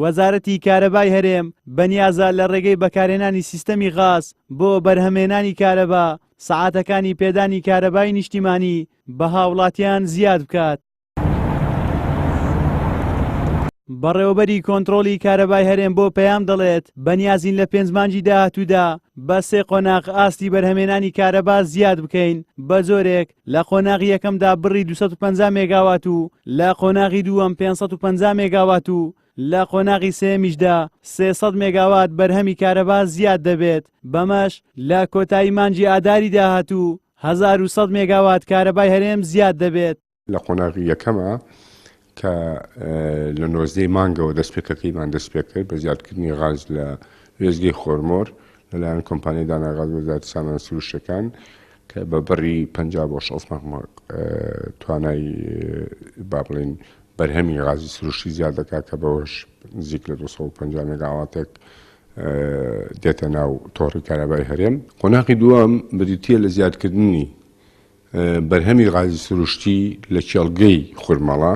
وەزارەتی کارەبای هەرێم بەنیازە لە ڕێگەی بەکارهێنانی سیستەمی غاز بۆ بەرهەمهێنانی کارەبا، سەعاتەکانی پێدانی کارەبای نیشتیمانی بە هاوڵاتیان زیاد بکات. بەڕێوەبەری کۆنترۆڵی کارەبای هەرێم بۆ پەیام دەڵێت، بەنیازین لە پێنج مانگی داهاتوودا بە سێ قۆناغ ئاستی بەرهەمێنانی کارەبا زیاد بکەین، بە جۆرێک لە قۆناغی یەکەمدا بڕی 250 مێگاوات و لە قۆناغی دووەم 550 مێگاوات و لە قۆناغی سێیەمیشدا 300 مێگاوات بەرهەمی کارەبا زیاد دەبێت، بەمەش لە کۆتایی مانگی ئاداری داهاتوو 1100 مێگاوات کارەبای هەرێم زیاد دەبێت. لە قۆناغی یەکەما کە لە نۆزدەی مانگەوە دەستپێکەکەیمان دەست پێکرد بە زیادکردنی غاز لە وێستگەی خۆرمۆر لەلایەن کۆمپانیای داناغاز وەزارەتی سامانە سروشتیەکان کە بە بڕی 50 بۆ 60 مەغمەق توانای با بڵێین بەرهەمی غازی سروشتی زیاد دەکات کە بەوەش نزیک لە 250 مێگاواتێک دێتە ناو تۆڕی کارەبای هەرێم. قۆناغی دووەم بریتییە لە زیادکردنی بەرهەمی غازی سروشتی لە کێڵگەی خورمەڵە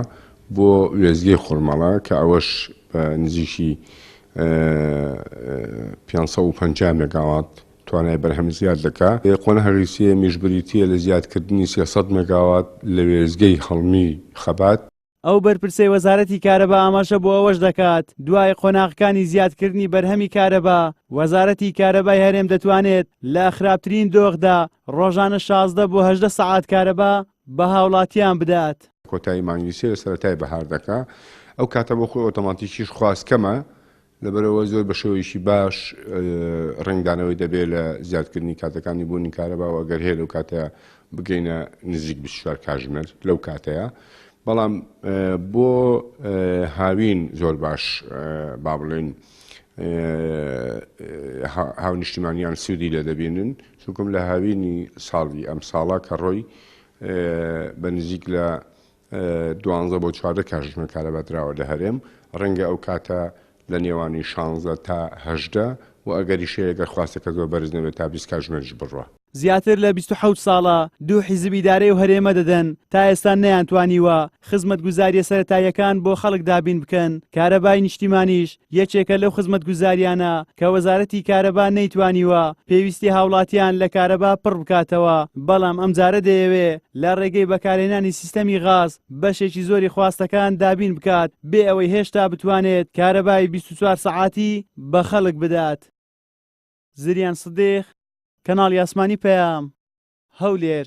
بۆ وێستگەی خورمەڵە کە ئەوەش بە نزیکی 550 مێگاوات توانای بەرهەم زیاد دەکا. قۆناغی سێیەمیش بریتییە لە زیادکردنی 300 مێگاوات لە وێستگەی هەڵمی خەبات. ئەو بەرپرسەی وەزارەتی کارەبا ئاماژە بۆ ئەوەش دەکات، دوای قۆناغەکانی زیادکردنی بەرهەمی کارەبا، وەزارەتی کارەبای هەرێم دەتوانێت لە خراپترین دۆخدا ڕۆژانە 16 بۆ 18 سەعات کارەبا بە هاوڵاتیان بدات. کۆتایی مانگی سێ لە سەرەتای بەهار دەکا، ئەو کاتە بۆ خۆی ئۆتۆماتیکیش خواست کەمە، لەبەرئەوە زۆر بە شێوەیەکی باش ڕەنگدانەوەی دەبێت لە زیادکردنی کاتەکانی بوونی کارەبا و ئەگەر هەیە لەو کاتەیە بگەینە نزیک 24 کاژمێر لەو کاتەیە بەڵام بۆ هاوین زۆر باش با بڵێن هاونیشتیمانیان سوودی لێ دەبینن چونکم لە هاوینی ساڵی ئەم ساڵە کە ڕۆی بە نزیک لە دوانزە بۆ 14 کاژمێر کارەبا دراوە لە هەرێم، ڕەنگە ئەو کاتە لە نێوانی شانزە تا 18 و ئەگەریش هەیە گەر خواستەکە زۆر بەرز نەبێت تا 20 کاژمێریش بڕوا. زیاتر لە 27 ساڵە دوو حیزب ئیدارەی ئەو هەرێمە دەدەن، تا ئێستا نەیانتوانیوە خزمەتگوزارییە سەرەتاییەکان بۆ خەڵک دابین بکەن، کارەبای نیشتیمانیش یەکێکە لەو خزمەتگوزارییانە کە وەزارەتی کارەبا نەیتوانیوە پێویستی هاوڵاتیان لە کارەبا پڕ بکاتەوە، بەڵام ئەمجارە دەیەوێ لە ڕێگەی بەکارهێنانی سیستەمی غاز بەشێکی زۆری خواستەکان دابین بکات بێ ئەوەی هێشتا بتوانێت کارەبای 24 سەعاتی بە خەڵک بدات. زریان سدیق، کەناڵی ئاسمانی پەیام، هەولێر.